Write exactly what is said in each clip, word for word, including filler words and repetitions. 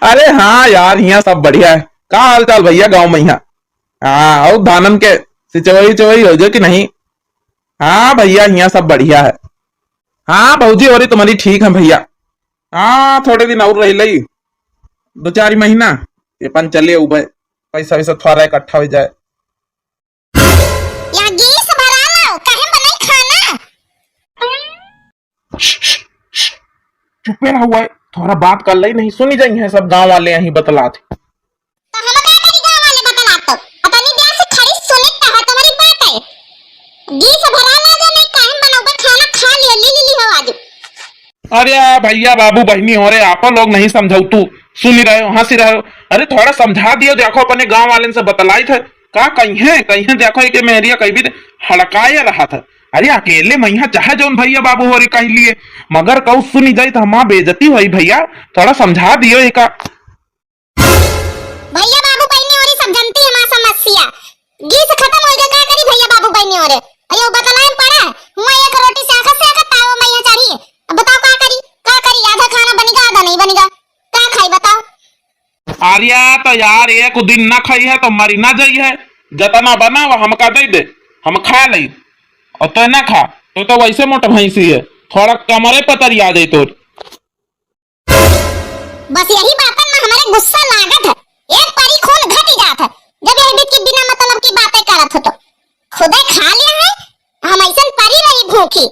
अरे हाँ यार, हियाँ सब बढ़िया है। का हाल चाल भइया गाँव में हियाँ? हाँ, और धानन के सिंचवई उचवई होइ गै कि नहीं? हाँ भइया, हियाँ सब बढ़िया है। हाँ भौजी, और तुम्हारी ठीक है भइया। हाँ, थोड़े दिन और रहि लई, दो चार महीना, ये अपन चले उबे, पैसा वैसा थोड़ा इकट्ठा होइ जाए। या गैस भरा लाओ, काहे बनाई खाना? चुपे रहो, थोड़ा बात कर लई, नहीं सुनी जाई है सब गाँव वाले यहीं बतलात। तो हम का करी गाँव वाले बतलात तो? अतनी देर से खड़ी सुनित तो है तुम्हारी बात है। गैस भरा ला जो नहीं, काहे बनौबे खाना, खा लियो, ली, ली, ली हो आज। अरे आ भइया बाबू बहिनी हो रे, आपन लोग नहीं समझौतू, सुनी रहे हो, हँसी रहे हो। अरे थोड़ा समझा दियो, देखो अपने गाँव वाले से बतलाइत है, का कहिहैं, कहिहैं देखो एके मेहरिया कहीं भी हड़काए रहत है। अरे अकेले मइहाँ चाहे जौन भइया बाबू हो रे कहि लिए, मगर कहूँ सुनी जाई तो हमार बेइज्जती होई भइया, थोड़ा समझा दियो एका। भइया बाबू बहिनी हो रे सब जनती हमार समस्या, गैस खतम होइ गै, का करी भइया बाबू बहिनी हो रे? अयो बतलाए पड़ा, हुआँ एक रोटी सेंकत सेंकत तावा मइहाँ चढ़ी, अब बताओ का करी, का करी, आधा खाना बनिगा, आधा नहीं बनिगा, का खाई बताओ? अरे तो यार, एक दिन ना खइहै तो मरी ना जइहै। जतना बना वो हमका दे दे, हम खा लई। और तै ना खा, तै तो वैसे मोट भैंसी है, थोड़ा कमरे पतरिया जाई तोर। बस यही बातन में हमरे गुस्सा लागत है, एक परी खून घटी जात है, जब यही बीच की बिना मतलब की बातें करत हो तो। खुदे खा लिया है, हम ऐसन परी नहीं भूखी,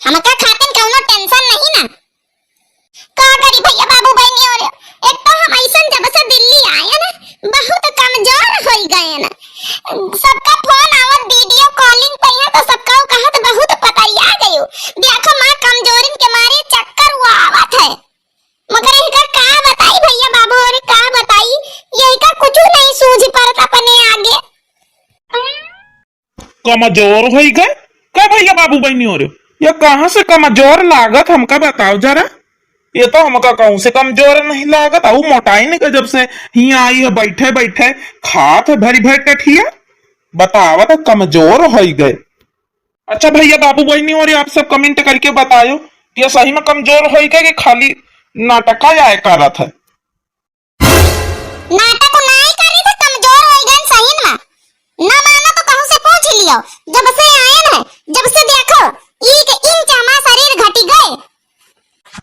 हमका खातिन कौनो tension नहीं ना। का करी भइया बाबू बहिनी हो रे, एक तो हम ऐसन जब से दिल्ली आए ना, बहुत कमजोर होइ गए ना। सबका फोन आवत, video calling पे है तो सबका कहत बहुत पतरिया गयो। देखो माँ कमजोरिन के मारे चक्कर वो आवत है। मगर इनका का बताई भइया बाबू हो रे, का बताई, यही का कुछ नहीं सूझ पड़त अपने आगे। कमजोर होइ गए? का भइया बाबू बहिनी हो रे? ये कहाँ से कमजोर लागत हमका बताओ जरा? ये तो हमका कहूँ से कमजोर नहीं लागत, अउ मोटाई नहीं का जब से हियाँ आई है बैठे बैठे खात है भरी भरी टठिया। बतावत है कमजोर होइ गए। अच्छा भइया बाबू बहिनी हो रे, आप सब comment करके बतायो कि ये सही में कमजोर होइ गए कि खाली नाटका आए करत है। नाटक नाई करी तो कमजोर होइ गए सही में। ना मानो तो कहूँ से पूछ लियो। जब से आयन है, जब से देखो, एक इंच हमार शरीर घटी गए।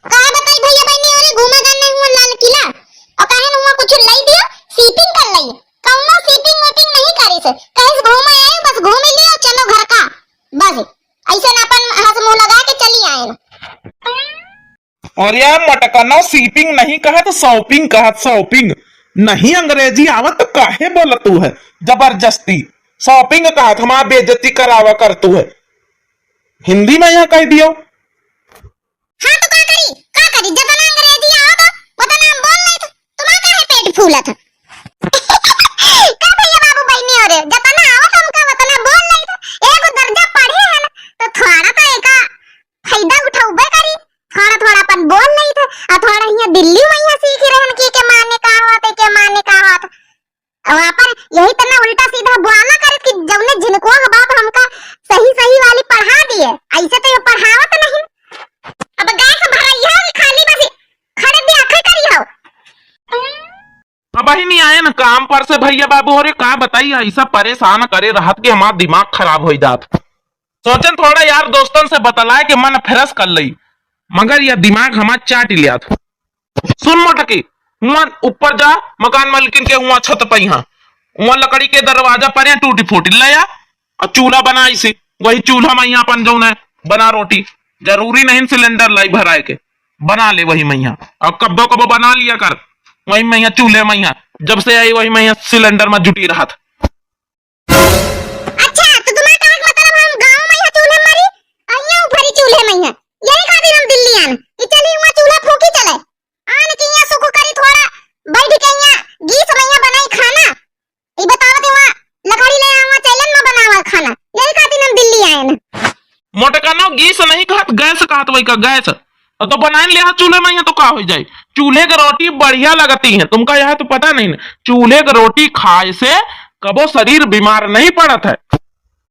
का बताई भइया बहिनी, ओरे घूमे गए नहीं हुआ लाल किला। और कहे न हुआ कुछ लाई दियो, shopping कर लाई। कौनो shopping वोपिंग नहीं करी से। कहीं से घूमे आए, बस घूम ही लियो, चलो घर का। बस, ऐसे ना अपन हंस मुंह लगा के चली आए। अरे यार, मटकनो shopping नहीं कहत, shopping कहत, shopping। नहीं अंग्रेजी आवत तो काहे बोलतू है जबरदस्ती? Shopping कहत, हमार बेइज्जती करावा करतू है। हिंदी में यहाँ कह दियो। हाँ तो का करी, का करी, जतना अंग्रेजी आवत, वतना हम बोल लेत। तुम्हार काहे पेट फूलत है? का भइया बाबू बहिनी हो रे, जतना आवत हमका वतना बोल लेत। एगो दर्जा पढ़े है ना, तो थोड़ा तो एका फायदा उठौबे करी, थोड़ा थोड़ा अपन बोल लेत। आ थोड़ा हियाँ दिल्ली में हियाँ सीखी रहन कि के माने का होत, के माने का होत। और अपन यही तना उल्टा सीधा बोला करत कि जौने जिनको बाप हमका सही सही वाली पढ़ा दिए, ऐसे तो ये पढ़ावत नहीं। अब गैस भरैया कि खाली बस खड़े भी आखे करी हो। अबही नहीं आए न काम पर से भइया बाबू हो रे, का बताई, ऐसा परेशान करे रहत कि हमार दिमाग खराब होइ जात। सोचन थोड़ा यार दोस्तन से बतलाए के मन fresh कर लई, मगर यह दिमाग हमार चाट लियात। सुन मोटकी, हुआं ऊपर जा, मकान मालकिन के हुआं छत पे, यहाँ हुआं लकड़ी के दरवाजा पर टूटी फूटी ले आ, और चूल्हा बनाई से, वही चूल्हा में यहाँ अपन जौन है बना रोटी। जरूरी नहीं cylinder लाई भराए के, बना ले वही में यहाँ। और कब्बो कब्बो बना लिया कर वही में यहाँ चूल्हे में यहाँ, जब से आई वही में यहाँ cylinder में जुटी रहत। अच्छा, तो तुम्हारा कहे के मतलब हम गाँव में यहाँ चूल्हे मारी, और यहाँ ऊपरी चूल्हे में यहाँ, यही खातिर हम दिल्ली आन कि चली वहाँ चूल्हा फूकी चले, आन कि यहाँ सुख करी थोड़ा, बैठ के यहाँ गैस में यहाँ बनाई खाना। ई बतावत है वहाँ लकड़ी ले आवा, चैलन में बनावा खाना, यही खातिर हम दिल्ली आए ना। मोटकानो गैस नहीं कहत, गैस कहत वही का, गैस। और तो बनाए ले चूल्हे में यहाँ तो का हो जाए, चूल्हे के रोटी बढ़िया लगती है। तुमका यह तो पता नहीं ना, चूल्हे के रोटी खाए से कबो शरीर बीमार नहीं पड़त है।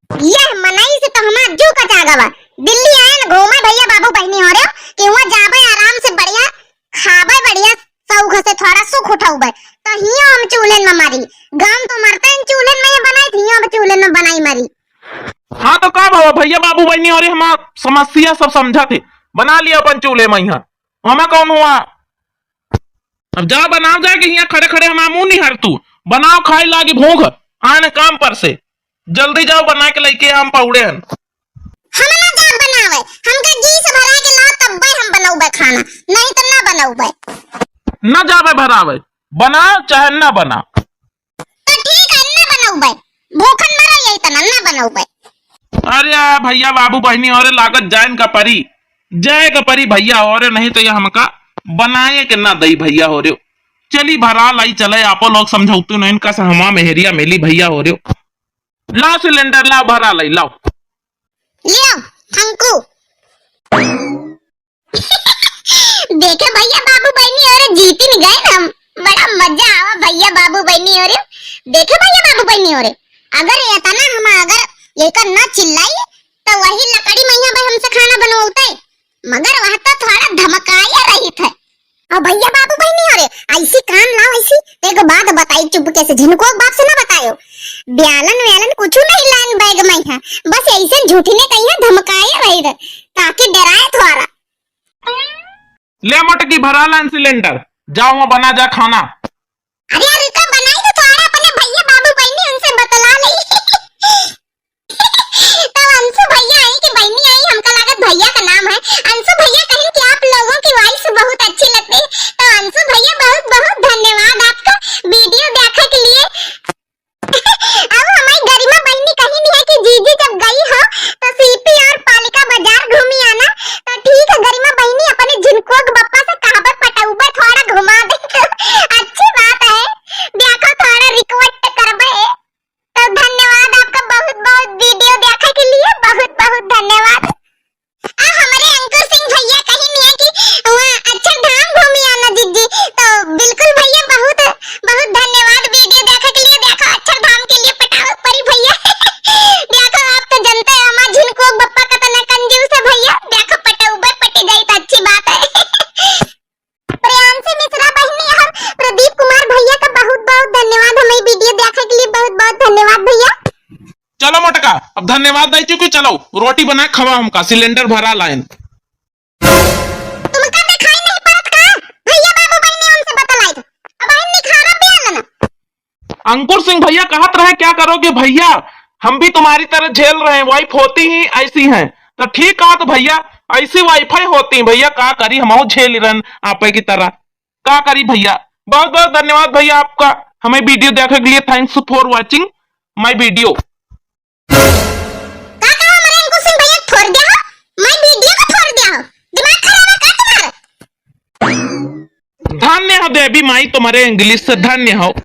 यह मनई से तो हमार जू का जागवा। दिल्ली आए न घूमे भइया बाबू बहिनी हो रे, कि वहाँ जाबे आराम से बढ़िया खाबे बढ़िया शौक से थोड़ा सुख उठउबे, त हियाँ हम चूल्हन में मरी। गाँव तो मरते हैं चूल्हन में, ये बनाई थी, हियाँ हम चूल्हन में बनाई मरी। हाँ तो का बाबा, भइया बाबू बहिनी अउर हमार समस्या सब समझत ही, बना लिया अपन चूल्हे में यहाँ, हमें कौन हुआ। अब जा बनाओ जाके, हियाँ खड़े खड़े हमार मुँह निहार तू, बनाओ खाए लागी भूख, आन काम पर से, जल्दी जाओ बना के लइके हम पौड़े हन। हम ना जाब बनावे, हमका गैस भरा के लाओ, तब्बे हम बनउबे खाना, नहीं तो ना बनउबे। ना जाबे भरावे, बनाओ चाहे ना बनाओ। तो ठीक है, ना बनउबे, भूखन मरो यही तना, ना बनउबे। अरे भइया बाबू बहिनी अउर लागत जाइन का परी, जाए का परी भइया अउर, नहीं तो ये हमका बनाए के ना दई भइया अउर। चली भरा लाई चले, आपो लोग समझौतू नहीं इनका से हमा मेहरिया मिली भइया अउर। लाओ सिलेंडर, लाओ, भरा लाई, लाओ। लियो, थैंक यू। देखे भइया बाबू बहिनी अउर, जीतिन गए हम। बड़ा मजा आवा भइया बाबू बहिनी अउर। देखे भइया बाबू बहिनी अउर, अगर एतना हम अगर एकर ना चिल्लाई, तो वही लकड़ी मइहाँ भाई हमसे खाना बनवाते। मगर वह तो थोड़ा धमकाया रही थे। और भइया बाबू बहिनी अउर, ऐसी कान लाओ ऐसी, एक बात बताई चुपके से, झिनको बाप से ना बतायो। ब्यालन व्यालन कुछ नहीं लाइन बैग मइहाँ, बस ऐसे झूठी ने कहीं धमकाया रही थे, ताकि डराए थोड़ा। ले मोटकी भरा लाइन सिलेंडर, जाओ वहाँ बना जा खाना। अरे यार, रुका, बनाई तो थोड़ा अपने भइया बाबू बहिनी उनसे बतला ले। तो अंशु भइया आई कि बहिनी आई, हमका लागत भइया का नाम है। अंशु भइया कहिन कि आप लोगों की voice बहुत अच्छी लगती है। तो अंशु भइया बहुत बहुत धन्यवाद आपका video देखे के लिए। अब हमारी गरिमा बहिनी कहिन है कि जीजी जब गई हो तो सीपी और पालिका बाजार घूमी आना। तो ठीक है गरिमा बहिनी, अपने झिनकोक बप्पा से कहबे पटौबे थोड़ा घुमा दे। अच्छी बात है, देखो थोड़ा request करबे। तो धन्यवाद आपका बहुत बहुत video देखे के लिए, बहुत बहुत धन्यवाद। आ हमरे अंकुर सिंह भइया कहिन है कि वहाँ अक्षरधाम घूमी आना जीजी। तो बिल्कुल भइया, बहुत बहुत धन्यवाद video देखे के लिए। देखो अक्षरधाम के लिए पटावे परी भइया। देखो आप तो जनते हैं हमार झिनकोक बप्पा कतना कंजूस है भइया। देखो पटौबे पटी जाई तो अच्छी बात है। प्रियांशी मिश्रा बहिनी और प्रदीप कुमार भइया का बहुत बहुत धन्यवाद, हमें video देखे के लिए बहुत बहुत धन्यवाद भइया। चलो मोटका, अब धन्यवाद दे चुकी, चलो रोटी बना के खवा हमका, सिलेंडर भरा लाइन। तुमका दिखाई नहीं पड़त का? भइया बाबू बहिनी उनसे बतलाई। अब बहिन निखारा पिया लेना। अंकुर सिंह भइया कहत रहे, क्या करोगे भइया, हम भी तुम्हारी तरह झेल रहे हैं, wife होती ही ऐसी हैं। तो ठीक कहा तो भइया, ऐसी वाइफे होती हैं भइया, का करी, हम झेल रहन आपे की तरह, का करी भइया। बहुत बहुत धन्यवाद भइया आपका, हमें video देखे के लिए। Thanks for watching my video। का कहा हमारे अंकुर सिंह भइया, फोड़ दिया हो, मैं video को फोड़ दिया हो, दिमाग खराब है का तुम्हारा? धन्य हो देवी माई तुम्हारे English से, धन्य हो।